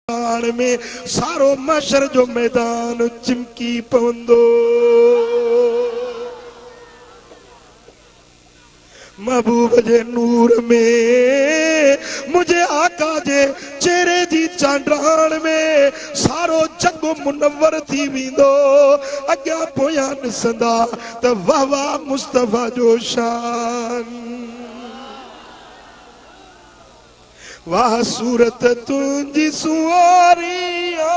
چانڊاڻ ۾ سارو محشر جو ميدان چمڪي پوندو. محبوب جي نور ۾ منهنجي آقا جي چهري جي چانڊاڻ ۾ سارو جڳ منور ٿي ويندو. اڳيان پويان ڏسندا ته واه واه مصطفيٰ جو شان. واھ صورت تنهنجي سنواري آ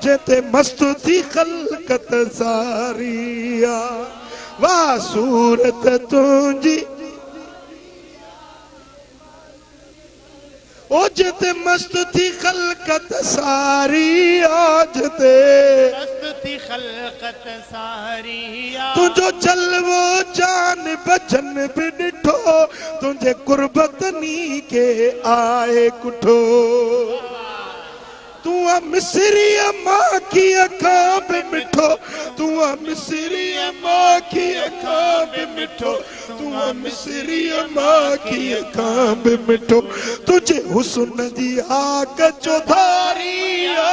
جنهن تي مست ٿي خلقت ساري آ واھ صورت تنهنجي او جنهن تي مست ٿي خلقت ساري آ جنهن تي مست ٿي خلقت ساري آ. تنهنجو جلوو جان بجن به ڏٺو تنهنجي قرب تني کي آهي ڪٺو. تون آ مصريء ماکيء کان به مٺو تون آ مصريء ماکيء کان به مٺو تون آ مصريء ماکيء کان به مٺو تنهنجي حسن جي هاڪ چوڌاري آ.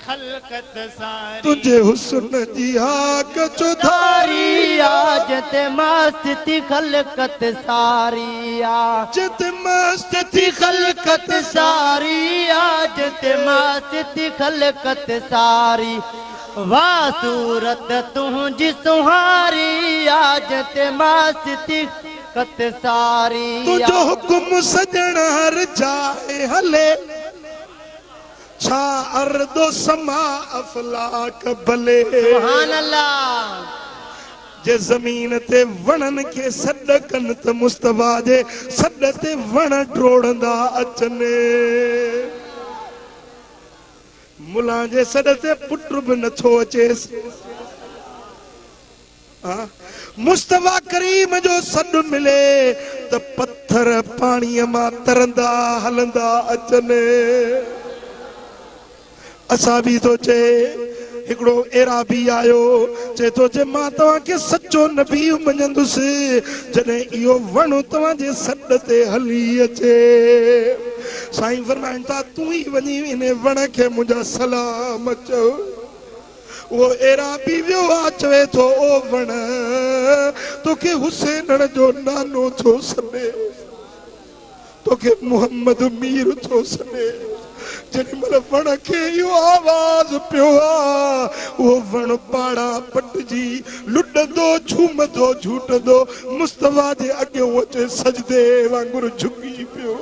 خلقت ساري. تنهنجي حسن جي هاڪ چوڌاري آ. جنهن تي مست ٿي خلقت ساري آ. جنهن تي مست ٿي خلقت ساري آ. جنهن تي مست ٿي خلقت ساري. واه صورت تنهنجي سونهاري آ. جنهن تي مست ٿي خلقت ساري آ. تنهنجو حڪم سڄڻ هر جاء هلي. ڇا ارض و سما افلاڪ بلي. سبحان الله. جي زمين تي وڻن کي سڏ ڪن ته مصطفيٰ جي سڏ تي وڻ ڊوڙندا اچن. ملان جي سڏ تي پٽ به نٿو اچيس. مصطفيٰ ڪريم جو سڏ ملي ته پٿر پاڻيء مان ترندا هلندا اچن. اصحابي ٿو چئي، هڪڙو اعرابي آيو، چئي ٿو چي مان توهان کي سچو نبي مڃندس، جڏهن اهو وڻ توهان جي سڏ تي هلي اچي. سائين فرمائن ٿا، تون ئي وڃي انهي وڻ کي منهنجا سلام چئو. اهو اعرابي ويو آ چوي ٿو او وڻ توکي حسينڻ جو نانو ٿو سڏي توکي محمد مير ٿو سڏي جيڏي مهل وڻ کي اهو آواز پيو آ اهو وڻ پاڙا پٽجي لڏندو جهومندو جهوٽندو مصطفيٰ جي اڳيون اچي سجدي وانگر جهڪي پيو.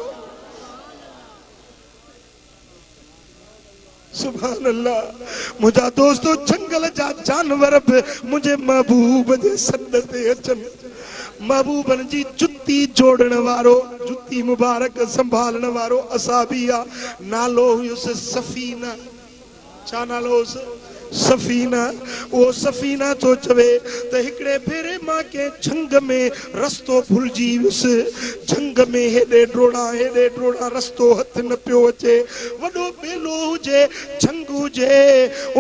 سبحان الله منهنجا دوستو جهنگل جا جانور به منهنجي محبوب جي سڏ تي اچن محبوبن جي جتي جوڙڻ وارو جتي مبارڪ سنڀالڻ وارو اصحابي آ نالو هيس سفينه ڇا نالو هوس؟ سفينه. اهو سفينه ٿو چوي ته هڪڙي ڀيري مان ڪنهن جهنگ ۾ رستو ڀلجي ويس. جهنگ ۾ هيڏي ڊوڙان هيڏي ڊوڙان رستو هٿ نه پيو اچي. وڏو ٻيلو هجي، جهنگ هجي،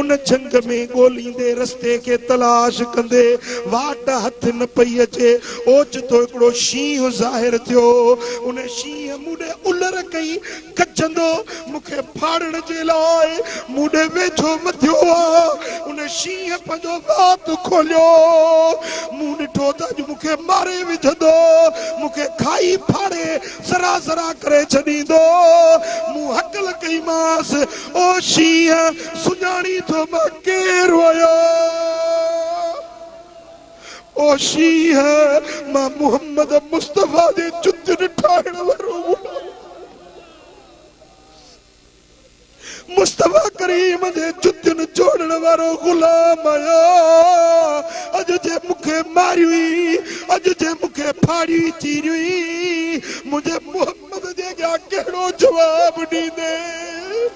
ان جهنگ ۾ ڳوليندي رستي کي تلاش ڪندي واٽ هٿ نه پئي اچي. اوچتو هڪڙو شينهن ظاهر ٿيو. ان شينهن مون ڏي الر ڪئي. گجندو مون کي ڦاڙڻ جي لاء مون ڏي ويجهو وڌيو آ. ان شينهن پنهنجو وات کوليو. مون ڏٺو ته اڄ مون کي ماري وجهندو. مون کي کائي ڦاڙي ذرا ذرا ڪري ڇڏيندو. مون هڪل ڪئيمانس، او شينهن! سڃاڻين ٿو مان ڪير آهيان؟ او شينهن! مان محمد مصطفيٰ جي جتين ٺاهڻ وارو غلام مصطفيٰ ڪريم جي جتين جوڙڻ وارو غلام آهيان. اڄ جي مون کي ماريوئي، اڄ جي مون کي ڦاڙيوئي چيريوئي، منهنجي محمد جي اڳيان ڪهڙو جواب ڏيندين؟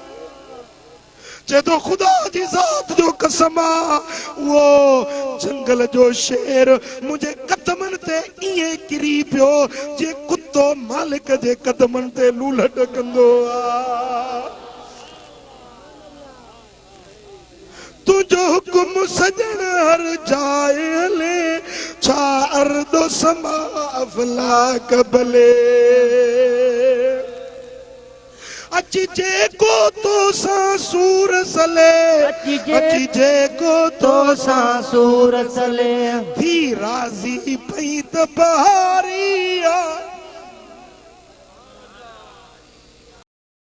چئي ٿو خدا جي ذات جو قسم آ اهو جهنگل جو شير منهنجي قدمن تي ائين ڪري پيو جيئن ڪتو مالڪ جي قدمن تي لولهٽ ڪندو آ. تنهنجو حڪم سڄڻ هر جاء هلي ڇا ارض و سما افلاڪ بلي. اچي جيڪو توسان سور سلي. اچي جيڪو توسان سور سلي. ٿي راضي پئي ته بهاري آ.